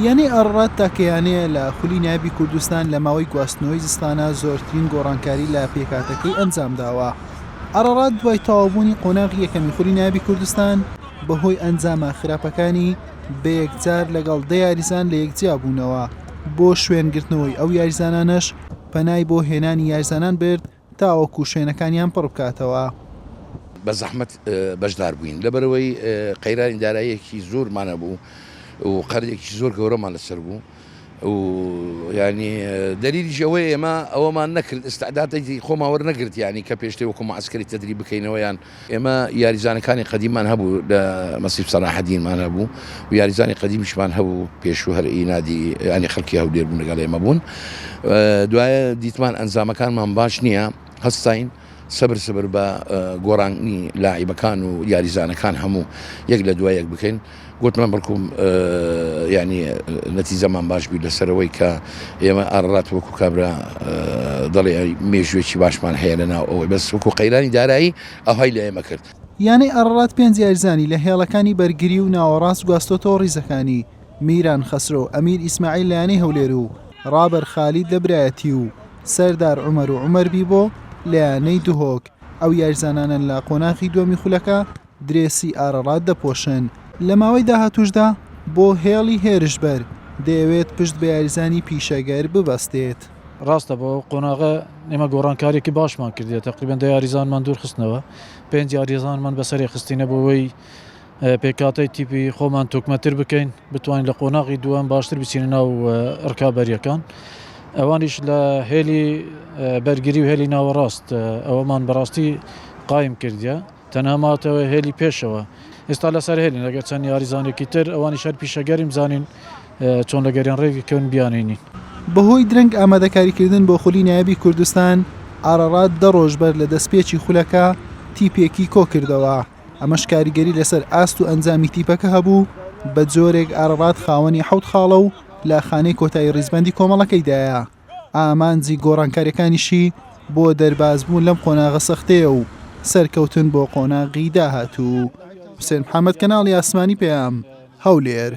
یانەی ئاڕاڕات تاکە یانەیە لە خولی نایابی کوردستان لە ماوەی گواستنەوەی زستانە زۆرترین گۆڕانکاری لە پێکهاتەکەی ئەنجامداوە. ئاڕاڕات دوای تەواوبوونی قۆناغی یەکەمی خولی نایابی کوردستان بەهۆی ئەنجامە خراپەکانی بەیەکجار لەگەڵ دە یاریزان لەیەک جیابوونەوە، بۆ شوێنگرتنەوەی ئەو یاریزانانەش پەنای بۆ هێنانی یاریزانان برد تاوەکو شوێنەکانیان پڕبکاتەوە. بە زەحمەت بەشدار بووین لەبەرئەوەی قەیرانی داراییەکی زۆرمان هەبوو و قەرزێکی زۆر گەورەمان لەسەر بوو و یانی دەلیلیش ئەوەیە ئێمە ئەوەمان نەکرد ئیستعدادێکی خۆمان وەرنەگرت یانی کە پێشتر وەکو معسکەری تەدریب بکەینەوە یان ئێمە یاریزانەکانی قەدیممان هەبوو لە مەسیف سەلاحەدینمان هەبوو و یاریزانی قەدیمیشمان هەبوو پێشوو هەر ئی نادی ینی خەڵکی هەولێر بوون لەگەڵ ئێمە بوون دوایە دیتمان ئەنجامەکانمان باش نییە هەستاین سەبر سەبر بە گۆڕانی لاعیبەکان و یاریزانەکان هەموو یەک لە دوای یەک بکەین گوتمان بەڵکم ینی نەتیجەمان باش بی لەسەرەوەی کە ئێمە ئارات وەکو کابرا دەڵێ مێژوێکی باشمان هەیە لە ناو ئەوەی بەس وەکو قەیرانی دارایی ئەوهای لە ئێمە کرد. یانەی ئارارات پێنج یاریزانی لە هێڵەکانی بەرگری و ناوەڕاست گواستۆتەوە ریزەکانی، میران خەسرۆ و ئەمیر ئیسماعیل لە یانەی هەولێر و رابەر خالید لە برایەتی و سەردار عومەر و عومەر بیبۆ لە یانەی دهۆک، ئەو یاریزانانەن لە قۆناغی دووەمی خولەکە درێسی ئارەڕات دەپۆشن، لە ماوەی داهاتووشدا بۆ هێڵی هێرشبەر دەیەوێت پشت بە یاریزانی پیشەگەر ببەستێت. ڕاستە بۆ ئەو قۆناغە ئێمە گۆڕانکاریەکی باشمان کردیە تەقریبەن دە یاریزانمان دوورخستنەوە پێنج یاریزانمان بەسەرێ خستینە بۆ ئەوەی پێکهاتەی تیپی خۆمان تۆکمەتر بکەین بتوانین لە قۆناغی دووەم باشتر بچینە ناو ڕکابەریەکان ئەوانیش لە هێلی بەرگری و هێلی ناوەڕاست ئەوەمان بەڕاستی قایم کردیە. تەنها ماوەتەوە هێلی پێشەوە ئێستا لەسەر هێلین لەگەر چەند یاریزانێکی تر ئەوانیش هەر پیشەگەریم زانین چۆن لەگەریان ڕێککەون بیانینین. بەهۆی درەنگ ئامادەکاریکردن بۆ خولی نایابی کوردستان، ئارارات دە ڕۆژ بەر لە دەستپێکی خولەکە تیپێکی کۆکردەوە، ئەمەش کاریگەری لەسەر ئاست و ئەنجامی تیپەکە هەبوو، بەجۆرێک ئارارات خاوەنی حەوت خاڵە و لە خانەی کۆتایی ڕیزبەندی کۆمەڵەکەیدایە. ئامانجی گۆڕانکاریەکانیشی بۆ دەربازبوون لەم قۆناغە سەختەیە و سەرکەوتن بۆ قۆناغی داهاتوو. حوسێن محەمەد، کەناڵی ئاسمانی پەیام، هەولێر.